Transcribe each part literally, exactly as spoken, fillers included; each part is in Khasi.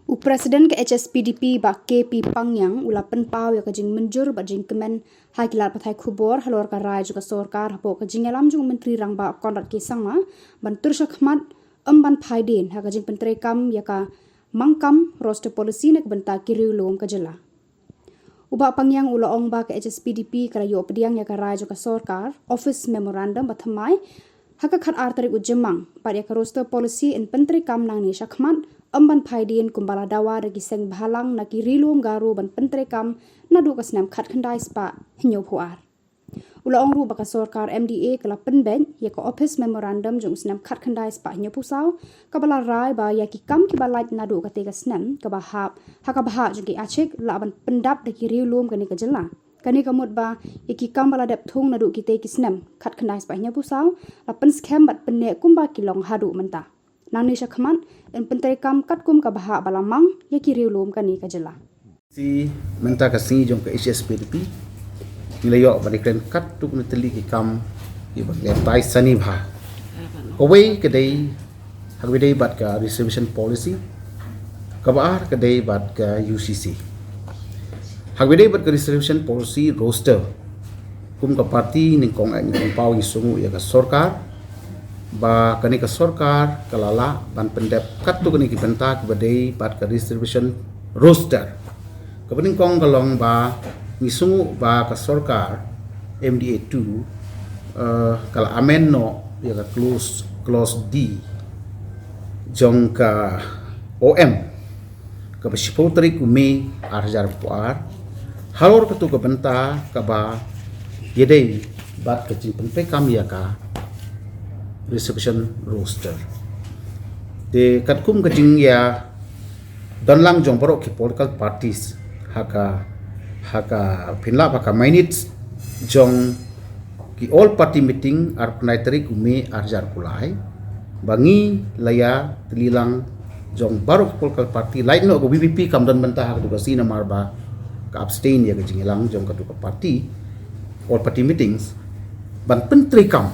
U President ka H S P D P, Bah K P Pangiang, u la pynpaw ïa ka jingmynjur bad jingkmen ha ki lad pathai khubor halor ka rai jong ka sorkar hapoh ka jingïalam jong u Myntri Rangbah Conrad K Sangma ban tur shakhmat, ym ban phai dien ha ka jingpyntreikam ïa ka mangkam roster policy na ka bynta ki riewlum ka jylla. U Bah Pangiang u la ong ba ka H S P D P ka la ïoh pdiang ïa ka rai jong ka sorkar, office memorandum, ba thymmai ha ka khatar tarik u Jymmang, bad ïa ka roster policy yn pyntreikam nangne shakhmat, ym ban phai dien kumba la dawa da ki seng bhalang na ki riewlum Garo ban pyntreikam naduh ka snem khatkhyndai spah hynñiewphew ar. U la ong ruh ba ka sorkar M D A ka la pynbeit ïa ka office memorandum jong u snem khatkhyndai spah hynñiewphew saw, kaba la rai ba ïa ki kam kiba lait naduh katei ka snem, kaba hap ha ka bhah jong ki Achik, lah ban pyndap da ki riewlum kane ka jylla. Kane ka mut ba ïa ki kam ba la dep thung naduh kitei ki snem khatkhyndai spah hynñiewphew saw la pynskhem bad pynneh kumba ki long haduh mynta. Nangne shakhmat yn pyntreikam katkum ka bhah ba la mang ïa ki riewlum kane ka jylla. Shi mynta ka sngi jong ka H S P D P ngi la ïoh ban ïakren katto katne tylli ki kam kiba ngi la tai sani bha. Kawei ka dei, ha kaba ïadei bad ka reservation policy. Kaba ar ka dei bad ka U C C. Ha kaba ïadei bad ka reservation policy roster, kum ka party nyngkong eh ngi pynpaw, ngi sngewnguh ïa ka sorkar ba kane ka sorkar ka la lah ban pyndep katto katne ki bynta kiba dei bad ka reservation roster. Kaba nyngkong ka long ba ngi sngewnguh ba ka sorkar M D A two, eh, ka la amend noh ïa ka clause, clause D jong ka O M kaba shiphew tarik u May ar hajar arphew ar, halor katto ka bynta kaba ïadei bad ka jingpyntreikam ïa ka reservation roster. Te katkum ka jingïa don lang jong baroh ki political parties ha ka, ha ka pynlap ha ka minutes jong ki all party meeting arphew khyndai tarik u May ar hajar arphew lai, ba ngi la ïa tylli lang jong baroh ki political party, lait noh ka V P P kam don bynta ha katto ka sngi namar ba ka abstain ïa ka jingïalang jong katto ka party, all party meetings, ban pyntreikam,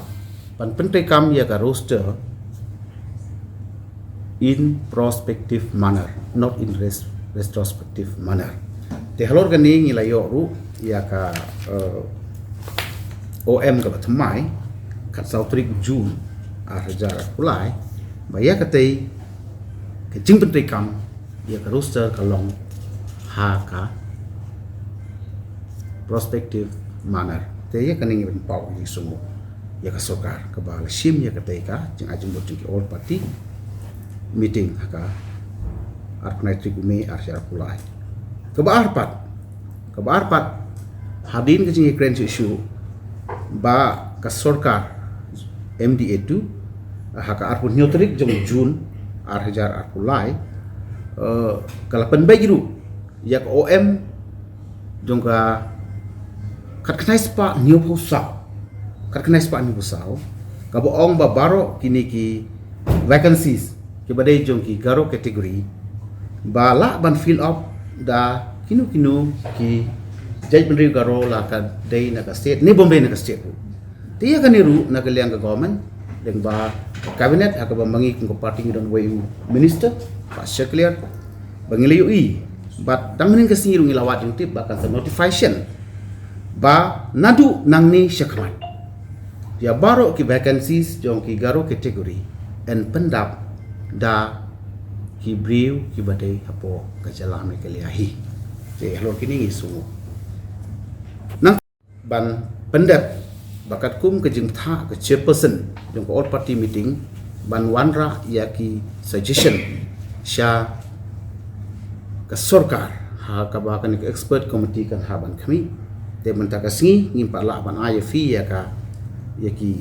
ban pyntreikam ïa ka roster in prospective manner, not in res-, retrospective manner. Te halor kane ngi la ïoh ruh ïa ka, eh, O M kaba thymmai, khatsaw tarik June ar hajar arphew lai, ba ïa katei ka jingpyntreikam ïa ka roster ka long ha ka prospective manner. Te ïa kane ngi pynpaw, ngi sngewnguh ïa ka sorkar kaba la shim ïa katei ka jingai jingmut jong ki all party meeting ha ka arphew khyndai tarik u May ar hajar arphew lai. Kaba ar pat, kaba ar pat, hadien ka jingïakren shuh shuh ba ka sorkar M D A two ha ka arphew hynñiew tarik jong June ar hajar arphew lai, eh, ka la pynbeit ruh ïa ka O M jong ka khatkhyndai spah hynñiewphew saw, khatkhyndai spah hynñiewphew saw, kaba ong ba baroh kine ki vacancies kiba dei jong ki Garo category ba lah ban fill up da kino kino ki jaitbynriew Garo, la ka dei na ka state ne bym dei na ka state ruh. Te ïa kane ruh na ka liang ka government, lyngba ka cabinet ha kaba ma ngi kum ka party ngi don wei u minister, Bah Shakliar, ba ngi la ïohi bad dang mynhynnin ka sngi ruh ngi la wad jingtip ba kan sa notification ba naduh nangne shakhmat ïa baroh ki vacancies jong ki Garo category yn pyndap da ki briew kiba dei hapoh ka jylla Meghalaya hi. Te halor kine ngi sngewnguh ban pyndep ba katkum ka jingbthah ka chairperson jong ka all party meeting ban wanrah ïa ki suggestion sha ka sorkar ha kaba kane ka expert committee kan hap ban khmih. Te mynta ka sngi ngim pat lah ban ai ïa phi ïa ka, ïa ki,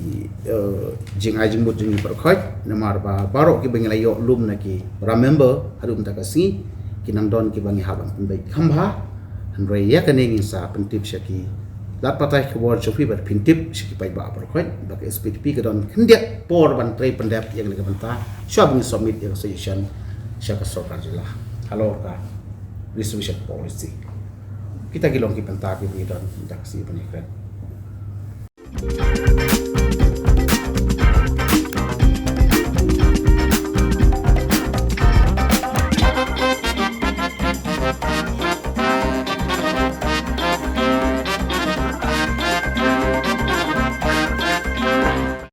eh, jingai jingmut jong ngi baroh khoit namar ba baroh kiba ngi la ïoh lum na ki para member haduh mynta ka sngi ki nang don kiba ngi hap ban pynbeit kham bha. Hynrei ïa kane ngin sa pyntip sha ki lad pathai khubor jong phi bad pyntip sha ki paidbah baroh khoit ba ka H S P D P ka don khyndiat por ban trei pyndep ïa kane ka bynta shuwa ba ngin submit ïa ka suggestion sha ka sorkar jylla halor ka reservation policy. Kita ki long ki bynta kiba ngi don mynta ka sngi ban ïakren.